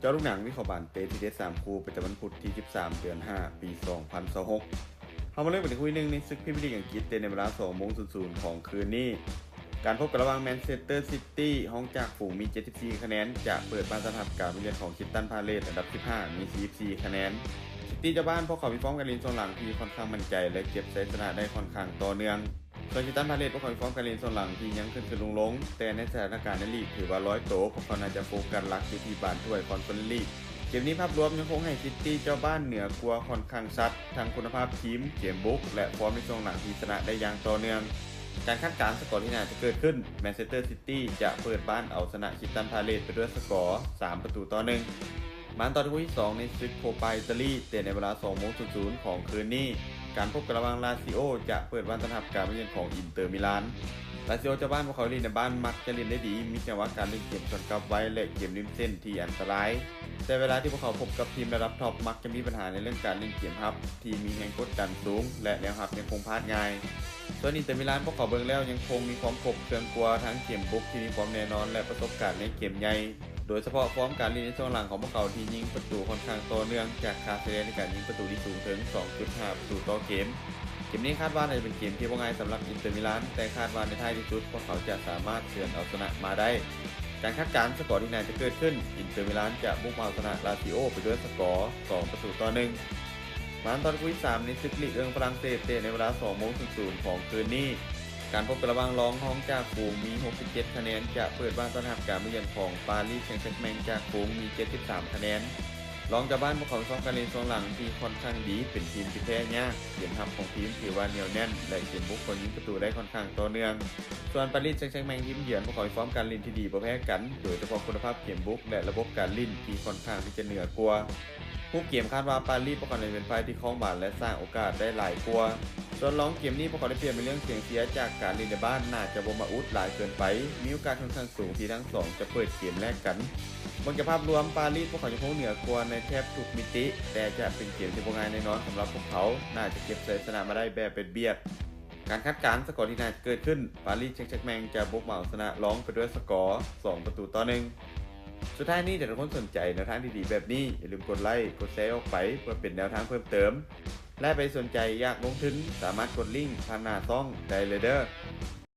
ເຈາະລູກໜັງ ວິເຄາະບານເຕະທີເດັດສາມຄູ່ ປະຈຳວັນພຸດທີສິບສາມ ເດືອນຫ້າ ປີສອງພັນຊາວຫົກ. ເຮົາມາເລີ່ມກັນທີ່ຄູ່ທີໜຶ່ງ ໃນສຶກພຣີເມຍລີກອັງກິດ ເຕະໃນເວລາສອງໂມງສູນສູນຂອງຄືນນີ້. ການພົບກັນລະຫວ່າງແມນເຊສເຕີຊິຕີ້ ຮອງຈາກຝູງມີເຈັດສິບສີ່ຄະແນນ ຈະເປີດບ້ານຕ້ອນຮັບການມາເຢືອນຂອງຄຣິສຕັນພາເລສ ອັນດັບສິບຫ້າ ມີສີ່ສິບສີ່ຄະແນນ. ຊິຕີ້ເຈົ້າບ້ານ ພວກເຂົາມີຟອມການຫຼິ້ນຊ່ວງຫຼັງທີ່ຄ່ອນຂ້າງໝັ້ນໃຈ ແລະ ເກັບໄຊຊະນະໄດ້ຄ່ອນຂ້າງຕໍ່ເນື່ອງ. ສ່ວນຄຣິສຕັນພາເລສ ພວກເຂົາມີຟອມການຫຼິ້ນຊ່ວງຫຼັງທີ່ຍັງຂຶ້ນໆລົງໆ ແຕ່ໃນສະຖານະການໃນລີກຖືວ່າລອຍໂຕ ພວກເຂົາໜ້າຈະໂຟກັສຫຼັກຢູ່ທີ່ບານຖ້ວຍຄອນເຟີເຣັນລີກ. ເກມນີ້ພາບລວມຍັງຄົງໃຫ້ຊິຕີ້ເຈົ້າບ້ານເໜືອກວ່າຄ່ອນຂ້າງຊັດ ທັງຄຸນນະພາບທີມ, ເກມບຸກ ແລະ ຟອມໃນຊ່ວງຫຼັງທີ່ຊະນະໄດ້ຢ່າງຕໍ່ເນື່ອງ. ການຄາດການສະກໍທີ່ໜ້າຈະເກີດຂຶ້ນ ແມນເຊສເຕີຊິຕີ້ຈະເປີດບ້ານເອົາຊະນະຄຣິສຕັນພາເລສໄປດ້ວຍສະກໍສາມປະຕູຕໍ່ໜຶ່ງ. ມາຕໍ່ທີ່ຄູ່ທີສອງ ໃນສຶກໂຄປາອິຕາລີ ເຕະໃນເວລາສອງໂມງສູນສູນຂອງຄືນນີ້. ການພົບກັນລະຫວ່າງລາຊິໂອ ຈະເປີດບ້ານຕ້ອນຮັບການມາເຢືອນຂອງອິນເຕີມິລານ. ລາຊິໂອເຈົ້າບ້ານ ພວກເຂົາຫຼິ້ນໃນບ້ານມັກຈະຫຼິ້ນໄດ້ດີ, ມີຈັງຫວະການຫຼິ້ນເກມສວນກັບໄວ ແລະ ເກມລິມເສັ້ນທີ່ອັນຕະລາຍ. ແຕ່ເວລາທີ່ພວກເຂົາພົບກັບທີມລະດັບທັອບ ມັກຈະມີບັນຫາໃນເລື່ອງການຫຼິ້ນເກມຮັບທີ່ມີແຮງກົດດັນສູງ ແລະ ແນວຮັບຍັງຄົງພາດງ່າຍ. ສ່ວນອິນເຕີມິລານ ພວກເຂົາເບິ່ງແລ້ວຍັງຄົງມີຄວາມຄົບເຄື່ອງກວ່າ ທັງເກມບຸກທີ່ມີຄວາມແນ່ນອນ ແລະ ປະສົບການໃນເກມໃຫຍ່. ໂດຍສະເພາະຟອມການຫຼິ້ນໃນຊ່ວງຫຼັງຂອງພວກເຂົາທີ່ຍິງປະຕູຄ່ອນຂ້າງຕໍ່ເນື່ອງ ຈາກຄ່າສະເດຍໃນການຍິງປະຕູທີ່ສູງເຖິງສອງຈຸດຫ້າປະຕູຕໍ່ເກມ. ເກມນີ້ຄາດວ່າໜ້າຈະເປັນເກມທີ່ບໍ່ງ່າຍສຳລັບອິນເຕີມິລານ, ແຕ່ຄາດວ່າໃນທ້າຍທີ່ສຸດພວກເຂົາຈະສາມາດເຊືອນເອົາຊະນະມາໄດ້. ການຄາດການສະກໍທີ່ໜ້າຈະເກີດຂຶ້ນ, ອິນເຕີມິລານຈະບຸກມາເອົາຊະນະລາຊິໂອໄປດ້ວຍສະກໍສອງປະຕູຕໍ່ໜຶ່ງ. ມາຕໍ່ທີ່ຄູ່ທີສາມ ໃນສຶກລີກເອີງຝຣັ່ງເສດ ເຕະໃນເວລາສອງໂມງສູນສູນຂອງຄືນນີ້. ການພົບກັນລະຫວ່າງລອງຮອງຈາກຝູງມີຫົກສິບເຈັດຄະແນນ ຈະເປີດບ້ານຕ້ອນຮັບການມາເຢືອນຂອງປາຣີແຊງແຊງແມັງຈາກຝູງມີເຈັດສິບສາມຄະແນນ. ລອງເຈົ້າບ້ານພວກເຂົາມີຟອມການຫຼິ້ນຊ່ວງຫຼັງທີ່ຄ່ອນຂ້າງດີ, ເປັນທີມທີ່ແພ້ຍາກ, ເກມຮັບຂອງທີມຖືວ່າໜຽວແໜ້ນ ແລະ ເກມບຸກກໍຍິງປະຕູໄດ້ຄ່ອນຂ້າງຕໍ່ເນື່ອງ. ສ່ວນປາຣີແຊງແຊງແມັງທີມເຢືອນ ພວກເຂົາມີຟອມການຫຼິ້ນທີ່ດີບໍ່ແພ້ກັນ, ໂດຍສະເພາະຄຸນນະພາບເກມບຸກ ແລະ ລະບົບການຫຼິ້ນທີ່ຄ່ອນຂ້າງທີ່ຈະເໜືອກວ່າ. ຮູບເກມຄາດວ່າປາຣີພວກເຂົາຈະເປັນຝ່າຍທີ່ຄອງບານ ແລະ ສ້າງໂອກາດໄດ້ຫຼາຍກວ່າ. ສ່ວນລອງເກມນີ້ພວກເຂົາໄດ້ປຽບໃນເລື່ອງສຽງເສຍຈາກການຫຼິ້ນໃນບ້ານ ໜ້າຈະບໍ່ມາອຸດຫຼາຍເກີນໄປ, ມີໂອກາດຂ້ອນຂ້າງສູງທີ່ທັງສອງຈະເປີດເກມແລກກັນ. ເບິ່ງຈາກພາບລວມ ປາຣີພວກເຂົາຍັງຄົງເໜືອກວ່າໃນແທບທຸກມິຕິ, ແຕ່ຈະເປັນເກມທີ່ບໍ່ງ່າຍແນ່ນອນສຳລັບພວກເຂົາ, ໜ້າຈະເກັບໄຊຊະນະມາໄດ້ແບບບຽດໆ. ການຄາດການສະກໍທີ່ໜ້າຈະເກີດຂຶ້ນ, ປາຣີແຊງແຊງແມັງຈະບຸກມາເອົາຊະນະລອງໄປດ້ວຍສະກໍສອງປະຕູຕໍ່ໜຶ່ງ. ສຸດທ້າຍນີ້ ຖ້າທຸກຄົນສົນໃຈແນວທາງດີໆແບບນີ້, ຢ່າລືມກົດໄລ, ກົດແຊອອກໄປ ເພື່ອເປັນແນວທາງເພີ່ມເຕີມ ແລະ ໃຜສົນໃຈຢາກລົງທຶນ ສາມາດກົດລິ້ງຜ່ານໜ້າຊ່ອງໄດ້ເລີຍເດີ້.